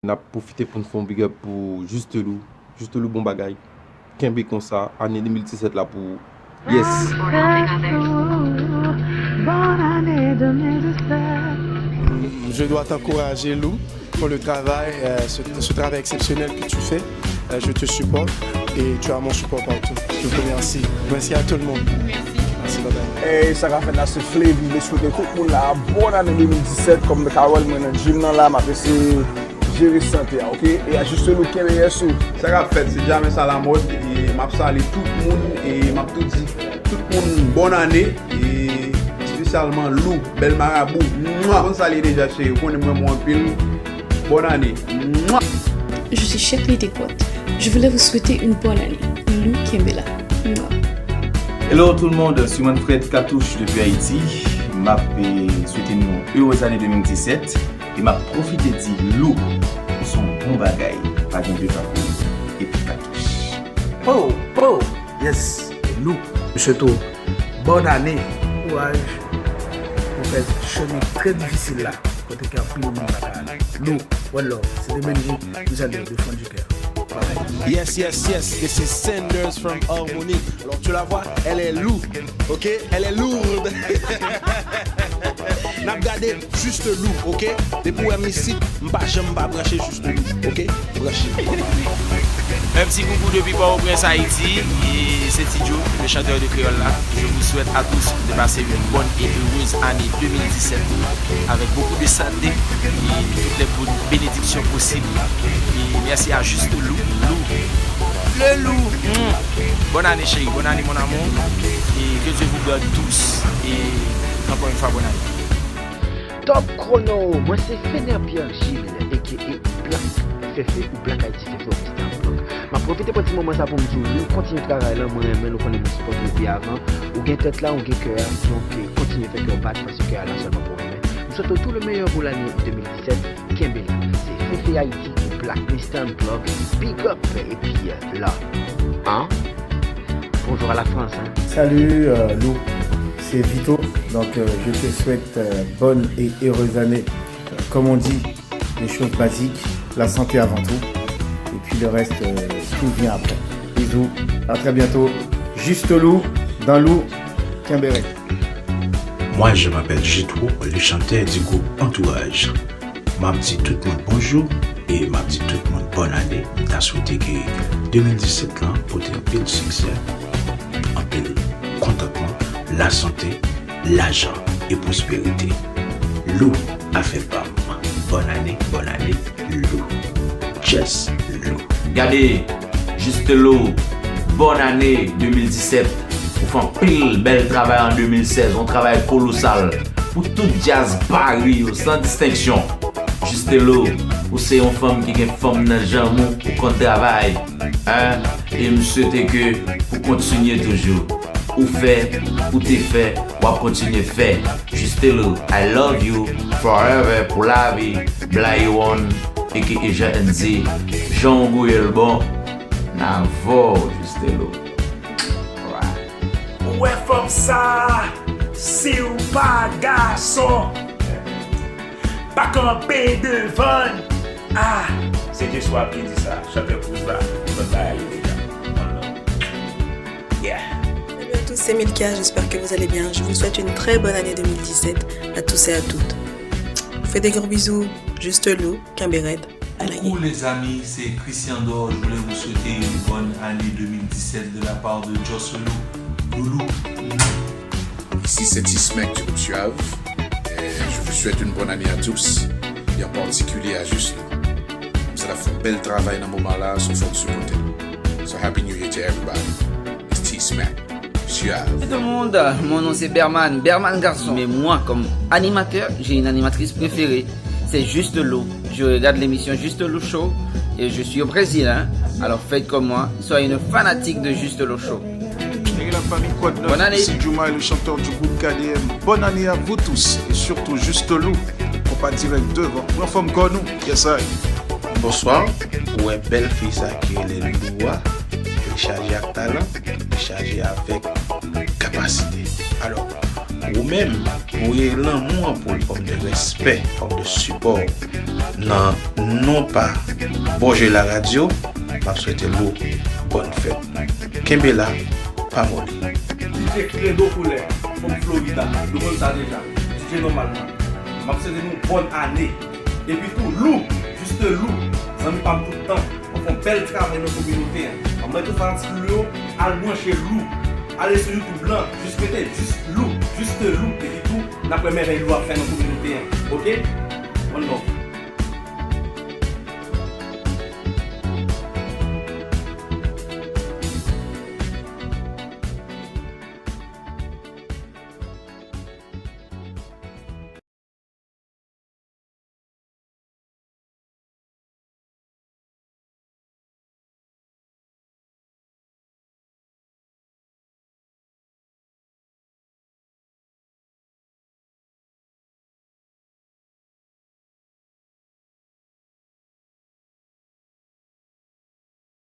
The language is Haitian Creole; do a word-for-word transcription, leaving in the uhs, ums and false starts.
N ap pwofite pou n fè yon big up pou Juste Lou. Juste Lou, bon bagay. Kenbe konsa, ane de mil disèt la pou ou. Yes. Bonne année deux mille dix-sept. Je dois t'encourager, Lou, pour le travail, euh, ce, ce travail exceptionnel que tu fais. Euh, je te supporte et tu as mon support partout. Je vous remercie. Merci à tout le monde. Merci, bye bye. Ey, sa k ap fèt la, se Flavy, vle swete tout moun la bòn ane de mil disèt. Kòm nou ka wè l, mwen nan gym nan la, m ap eseye jere sante a, oke? E a Juste Lou, kenbe yès ou. Sa k ap fèt, se Jamè Salamòd, e m ap salye tout moun, e m ap tou di tout moun bòn ane, e espesyalman Lou, bèl marabou. Mwa! Konn salye deja, cheri, ou konnen m renmen w anpil. Bòn ane. Mwa! Je suis Chèclite Descotes. Je voulais vous souhaiter une bonne année. Lou kenbe la. Mwa. Hello tout le monde, c'est Manfred Cartouche depuis Haïti. M ap eh, swete nou erez ane de mil disèt e m ap pwofite di Lou, ou se yon bon bagay, pa gen de pa pou ou, epi Cartouche. Oh, oh, yes, Lou. M swete w bòn ane, kouraj pou fè chemen trè difisil la, kote ke anpil moun pa ka ale. Lou, one love, se te Benji, m salye w de fond du cœur. Yes, yes, yes. This is Sanders from Harmony. Alors, tu la vois, elle est lourde. Ok? Elle est lourde. N ap gade Juste Lou, ok? Depi w wè m isit, m pa janm pa branche Juste Lou, ok? Branche. Un petit coucou depuis Port-au-Prince, Haïti. Et c'est Tidjo, le chanteur de Créole là. Je vous souhaite à tous de passer une bonne et heureuse année deux mille dix-sept avec beaucoup de santé et toutes les bonnes bénédictions possibles. Et merci à Juste Lou. Lou. Le Lou. Mm. Bonne année, chérie. Bonne année, mon amour. Et que Dieu vous garde tous. Et encore une fois, bonne année. Top Chrono, mwen se Fener Pierre Gilles, aka Black Fefe ou Black Haiti Fefe ou Mister Unplug. M ap pwofite pran ti moman sa pou m di w, Lou, kontinye travay lan, mwen renmen l, ou konnen mwen sipòte w depi avan. Ou gen tèt la, ou gen kè a, donk kontinye fè kè w bat, paske kè a la sèlman pou w renmen. M swete w tout le meilleur pou lane de mil disèt, kenbe la. Se Fefe Haiti ou Black Mister Unplug, big up epi love. Hein? Bonjour à la France, hein. Salut euh, Lou, c'est Vito. Donc euh, je te souhaite euh, bonne et heureuse année. Euh, comme on dit, les choses basiques, la santé avant tout. Et puis le reste, euh, tout vient après. Bisous, à très bientôt. Juste Lou, dans Lou, Kimberet. Moi, je m'appelle Jetro, le chanteur du groupe Entourage. M ap di tout moun bonjou e m ap di tout moun bòn ane. M ta swete ke de mil disèt lan pote anpil siksè, anpil kontantman, lasante, lajan e pwosperite. Lou, afè pa m. Bòn ane, bòn ane, Lou. Just Lou. Gade, Juste Lou, bòn ane de mil disèt. Ou fè anpil bèl travay an de mil sèz, yon travay kolosal pou tout djaz Paris yo san distenksyon. Juste Lou, ou se yon fanm ki gen fanm nan janm ou, ou konn travay, hein? E m swete ke pou kontinye toujou. Ou fè, ou te fè, w ap kontinye fè. Juste Lou, I love you forever, pou lavi. Blayi One, aka Jean N Z, jan w gouye l bon, n avè w, Juste Lou. Ou wè fanm sa, si w pa gason, pa kanpe devan l. Ah! Se Jeswa ki di sa, chantè Cruz la, li konn bagay yo deja. One love. Yeah! Salut à tous, c'est Milka, j'espère que vous allez bien. Je vous souhaite une très bonne année deux mille dix-sept à tous et à toutes. Je vous fais des gros bisous, Juste Lou, kenbe rèd, à la Coucou les amis, c'est Christian Dor, je voulais vous souhaiter une bonne année deux mille dix-sept de la part de Just Lou, Loulou. Ici c'est T-Smack du groupe Suave. Et je vous souhaite une bonne année à tous, et en particulier à Juste Lou. Sa ap fè yon bèl travay nan moman la, so fò n sipòte l. So happy new year to everybody. It's T-Smack. Suave. Tout le monde, mon nom c'est Berman, Berman Garçon. Mais moi, comme animateur, j'ai une animatrice préférée. C'est Juste Lou. Je regarde l'émission Juste Lou Show et je suis au Brésil, hein. Alors faites comme moi, soyez une fanatique de Juste Lou Show. Hey la famille, quoi de neuf? Bonne année. Ici Juma et le chanteur du groupe K D M. Bonne année à vous tous et surtout Juste Lou. Konpa dirèk devan. Pran fòm kò nou. Yes I. Bonswa, ou wè bèl fi sa ki rele Lou a, li chaje ak talan, li chaje avèk kapasite. Alò, Ou menm, voye lanmou an pou l, fòm de respè, fòm de sipò. Nan non pa Bòjè Laradyo, m ap swete Lou bòn fèt. Kenbe la, pa moli. D J Credo Koulè, from Florida, nou konn sa deja. D J nòmalman. M ap swete nou bòn ane. Epi tou, Lou, Juste Lou, zanmi pa m tout tan. W ap fè yon bèl travay nan kominote an. Mwen tou fanatik Lou yo, al branche Lou. Ale sou YouTube lan, jis mete jis Lou, Juste Lou. Epi tou, n ap wè mèvèy Lou ap fè nan kominote an. Oke? One love.